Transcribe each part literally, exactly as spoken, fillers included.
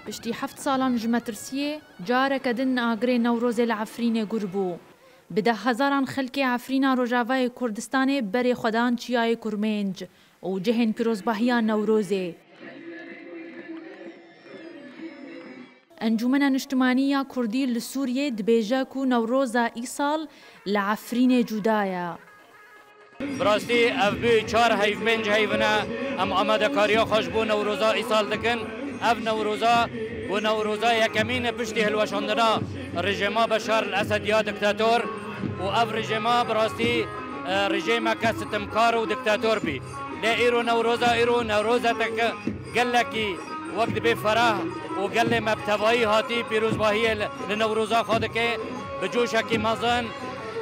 Piştî heft salan ji metirsiyê, careke din agirê Newrozê li Efrînê gur bû. Bi deh hezaran xelkê Efrîna Rojavayê Kurdistanê berê xwe dan Çiyayê Kurmênc û cihên pîrozbahiya Newrozê. Encûmena Niştimanî ya Kurdî li Sûriyê dibêje ku Newroza îsal li Efrînê cuda ye. Bi rastî ev bû çar heyv, pênc heyv in e, em amadekariya xwe ji bo Newroza îsal dikin. Ev Newroza bû Newroza yekemîn e piştî hilweşandina rejîma Beşar el-Esed ya diktator û ev rejîma bi rastî, e, rejîmeke sitimkar û diktator bî. Lê îro Newroza, îro Newrozeke gelekî wek dibê ferah û gelê me bi tevayî hatî pîrozbahiyê li, li Newroza xwe dike bi coşekî mezin,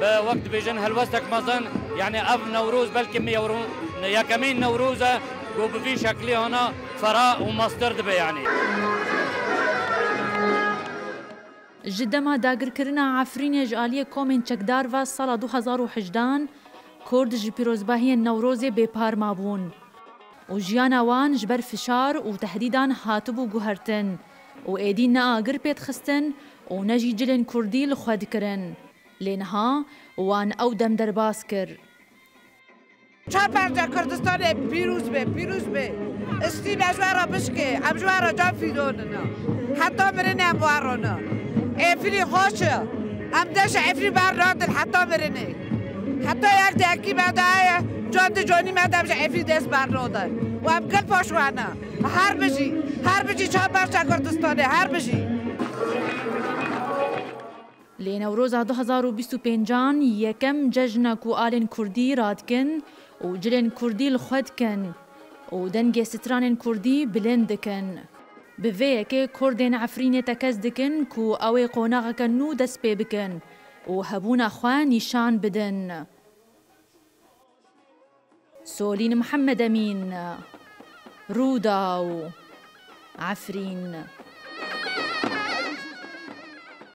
bi wek dibêjin helwestek mezin. Yanî ev Newroz belkî mi yewro-, yekemîn Newroz e ku bi vî şeklî hana ferah û mestir dibe yanî. Ji dema dagirkirina Efrînê ji aliyê komên çekdar ve sala du hezar û hejdehan, Kurd ji pîrozbahiyên Newrozê bêpar mabûn û jiyana wan ji ber fişar û tehdîdan hatibû guhertin û êdî ne agir pê dixistin û ne jî cilên Kurdî li xwe dikirin. Lê niha wan ew dem derbas kir. Çar parça Kurdistanê pîroz be, pîroz be. Îstî me ji we re bişkê, em ji we re can fîdonine. Heta mirinê em bi we re ne. Efrîn xweş e. Em dest ji Efrîn bernadin heta mirinê. Heta yek dehkî me daye, can di canî me de em ji Efrîn dest bernadin. Û em gel paş we ne. Her bijî, her bijî çar parça Kurdistanê, her bijî. Lê Newroza du hezar û bîst û pêncan yekem cejn e ku alên Kurdî radikin û cilên Kurdî li xwe dikin û dengê stranên Kurdî bilind dikin. Bi vê yekê Kurdên Efrînê tekez dikin ku ew ê qonaxeke nû dest pê bikin û hebûna xwe nîşan bidin. Solîn Mihemed Emîn, Rûdaw, Efrîn.